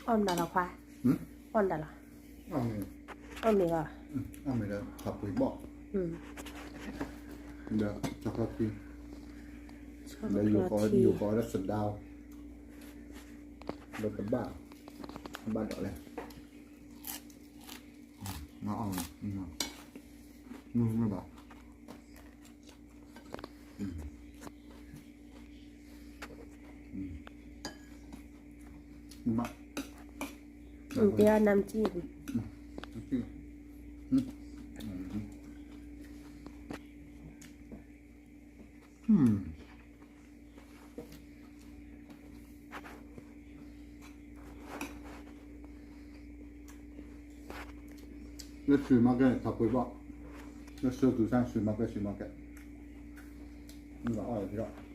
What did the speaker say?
အီၣ်မတၤလီၤခွါ, အီၣ်မတၤလီၤ, အီၣ်မ့ၤလီၤ, အီၣ်မ့ၤဒီး ခးပှ့ၤဘီၣ်, ဒီး ခီခီခံ, ဒီး ယူၤဃီၤဝဲဒၣ်စဒါ, ဒီးကဘၣ်, ကဘၣ်ဒီးလဲၣ်, မ့ၢ်ဘၣ်, တဲအီၤနၤမ့ၢ်ကံၣ်, လၢ supermarket န့ၣ် ခးပှ့ၤဘီၣ်, လၢ supermarket, supermarket, မ့ၢ်ဘၣ်အီၣ်လၢ